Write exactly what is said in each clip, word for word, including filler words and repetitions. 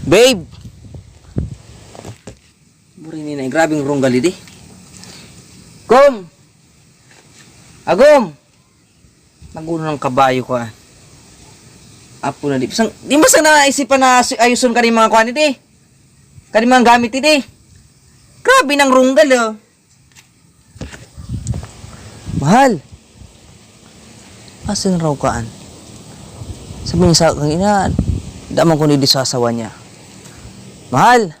Babe! Buray ni na, grabing runggal di. Kom! Agom! Naguno ng kabayo ko, ah. Apo na di. Sang, di ba sa naisipan na si-, ayuson ka rin mga kwan, di? Ka rin mga gamit, di? Grabe ng runggal, oh. Mahal. Asan raw kaan? Sabi niya sa kang ina, damang ko ni di sasawa niya. Mahal.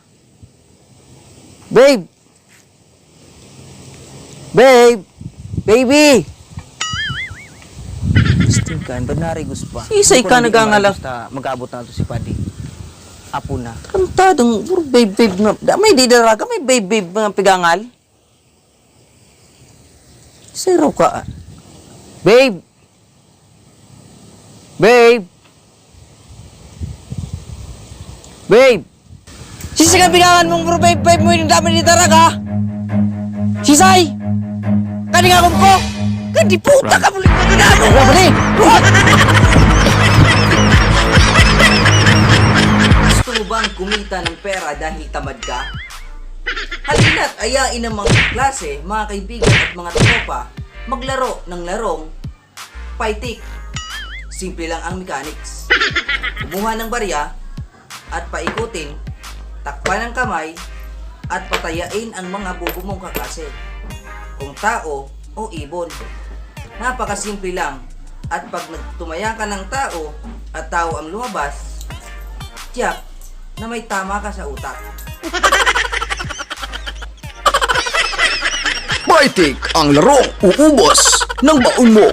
Babe. Babe. Baby. Sting kan, ba't narigos pa? Isay ka nagangala. Mag-abot na to si Padi. Apo na. Kantadong, puro babe, babe nga. Da, may di daraga, may babe, babe nga pigangal. Zero ka. Babe! Babe! Babe! Sisay ka bilangan mong bro, babe, babe mo yung dami ni Tarag, ha? Sisay! Kani nga akong ko! Kandi puta ka muli na ginagawa mo, ni! Gusto mo bang kumita ng pera dahil tamad ka? Halina't ayain ang mga klase, mga kaibigan at mga tropa maglaro ng larong paitik. Simple lang ang mechanics. Kumuha ng barya at paikutin, takpan ang kamay at patayain ang mga bobo mong kaklase. Kung tao o ibon. Napakasimple lang. At pag nagtumaya ka ng tao at tao ang lumabas, tiyak na may tama ka sa utak. Paitik ang larong uubos ng baon mo.